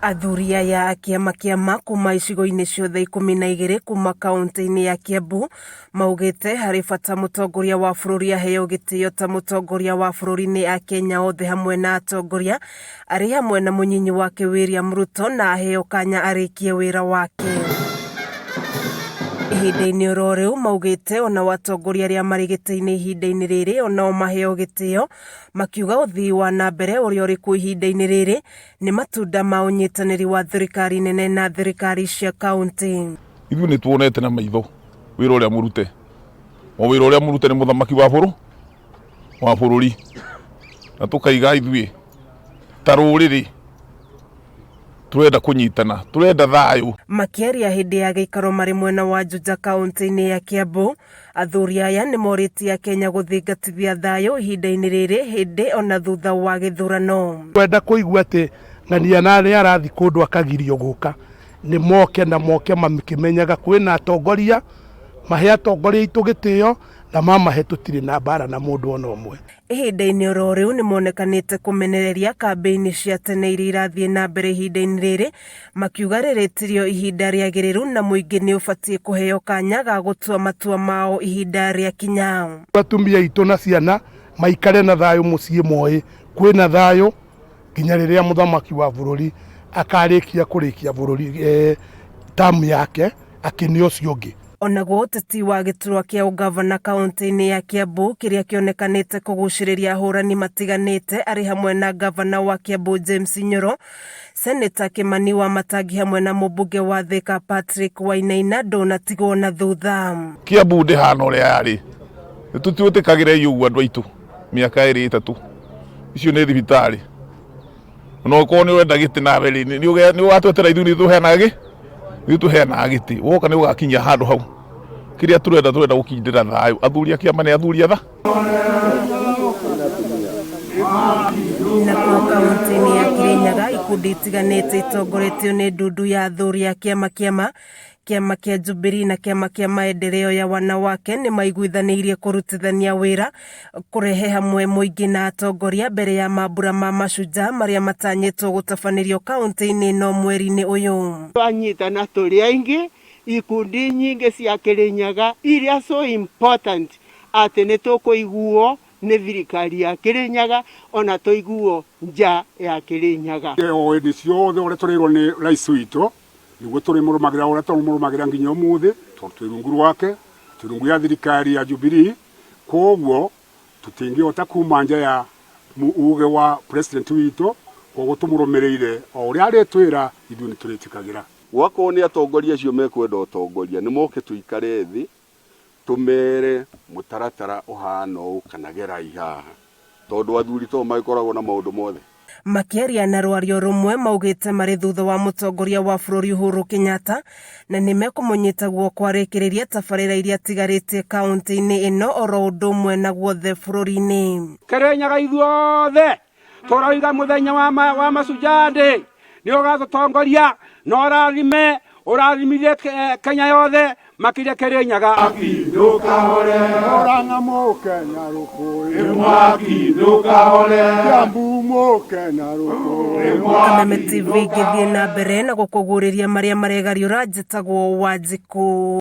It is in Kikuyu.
Athuri aya a kĩama kĩama kuma icigo-inĩ ciothe 12 kuma kaunti-inĩ ya Kiambu maugĩte harĩ bata mũtongoria wa bũrũri aheo gĩtĩo ta mũtongoria wa bũrũri nĩ Akenya othe hamwe na atongoria arĩ hamwe na mũnyinyi wake William Ruto na aheo kanya arĩkie wĩra wake. Ihinda-inĩ oro rĩu maugĩte ona atongoria arĩa marĩ gĩtĩ-inĩ ihinda-inĩ rĩrĩ onao maheo gĩtĩo makiuga ũthii wa na mbere ũrĩa ũrĩ kuo ihinda-inĩ rĩrĩ nĩ matunda ma ũnyitanĩri wa thirikari nene na thirikari cia kaunti. Ithuĩ nĩ tuonete na maitho wĩra ũrĩa mũrute, o wĩra ũrĩa mũrute nĩ mũthamaki wa bũrũ wa bũrũri, na tũkaiga ithuĩ ta rũrĩrĩ tũrenda kũnyitana, tũrenda thayũ. Makĩaria hĩndĩ ya gĩikaro marĩ mwena wa Juja kaunti-inĩ ya Kiambu, athuri aya nĩ morĩtie Akenya gũthingatithia thayũ ihinda-inĩ rĩrĩ hĩndĩ ona thutha wa gĩthurano. Kwenda kũigua atĩ ng'ania na nĩ arathiĩ kũndũ akagirio gũka, nĩ moke na moke makĩmenyaga kwĩna atongoria, mahe atongoria aitũ gĩtĩo na mamahe tũtirĩ na mbara na mũndũ ona ũmwe. Ihinda-inĩ oro rĩu nĩ monekanĩte kũmenereria kambĩini cia tene iria irathiĩ na mbere ihinda-inĩ rĩrĩ, makiuga rĩrĩ tirĩo ihinda rĩagĩrĩru na mũingĩ nĩ ũbatiĩ kũheo kanya ga gũtua matua mao ihinda rĩakinya. Atumia aitũ na ciana maikare na thayũ mũciĩ moĩ kwĩna thayũ nginya rĩrĩa mũthamaki wa bũrũri akarĩkia kũrĩkia bũrũri tamu yake akĩne ũcio ũngĩ. Onaguo ũteti wa gĩturwa kĩa ũgavana kaunti-inĩ ya Kiambu kĩrĩa kĩonekanĩte kũgucĩrĩria ahũrani matiganĩte arĩ hamwe na ngavana wa Kiambu James Nyoro, Seneta Kimani Wamatangi hamwe na mũmbunge wa Thika Patrick Wainaina ndũnatigwo na thutha. Kiambu ndĩhana ũrĩa yarĩ, nĩtũtwĩtĩkagĩrei ũguo andũ aitũ mĩaka ĩrĩ ĩtatũ, icio nĩ thibitarĩ ona okorwo nĩ ũrenda gĩtĩ nawe rĩ, nĩ ũgatwetera ithuĩ nĩ tũheanaga gĩ nĩ tũheanaga gĩtĩ, woka nĩ ũgakinyia handũ hau. Kĩrĩa tũrenda tũrenda gũkindĩra thayũ, athuri a kĩama nĩ athuri a tha Nakuo kaunti-inĩ ya Kirinyaga ikundi itiganĩte itongoretio nĩ ndundu ya athuri a kĩama kĩama kĩama kĩa Jubilee na kĩama kĩa maendeleo ya wanawake nĩ maiguithanĩirie kũrutithania wĩra kũrehe hamwe mũingĩ na atongoria mbere ya mambura ma Mashujaa marĩa matanyĩtwo gũtabanĩrio kaunti-inĩ ĩno mweri-inĩ ũyũ. Twanyitana tũrĩ aingĩ ikundi nyingĩ cia Kirinyaga iria so important atĩ nĩ tũkũiguo nĩ thirikari ya Kirinyaga ona tũiguo nja ya Kirinyaga. O hĩndĩ ciothe ũrĩa tũrĩrwo nĩ rais witũ nĩguo tũrĩmũrũmagĩra ũrĩa tũmũrũmagĩra nginya ũmũthĩ tondũ twĩ rungu rwake, twĩ rungu ya thirikari ya Jubilee, koguo tũtingĩhota kuma nja ya uge wa president witũ, koguo tũmũrũmĩrĩire o ũrĩa arĩtwĩra ithuĩ nĩ tũrĩtĩkagĩra. Gwakorwo nĩ atongoria acio mekwenda ũtongoria nĩ moke tũikare thĩ tũmere mũtaratara ũhana ũũ kana gerai haha tondũ athuri to magĩkoragwo na maũndũ mothe. Makĩaria na rwario rũmwe maugĩte marĩ thutha wa mũtongoria wa bũrũri Uhuru Kenyatta na nĩ mekũmũnyita guoko arĩkĩrĩrie tabarĩra iria atigarĩtie kaunti-inĩ ĩno oro ũndũ ũmwe na guothe bũrũri-inĩ. Kirinyaga ithuothe tũroiga mũthenya wa, ma, wa Mashujaa Day nĩ ũgatũtongoria na ũrathime ũrathimithie Kenya yothe makĩria Kirinyaga. Murang'a mũkenya rũkũĩ mwaki ndũkahore Kiambu mũkenya rũkũĩ Kameme TV ngĩthiĩ na mbere na gũkũguũrĩria marĩa maregariũra njĩtagwo Wanjikũ.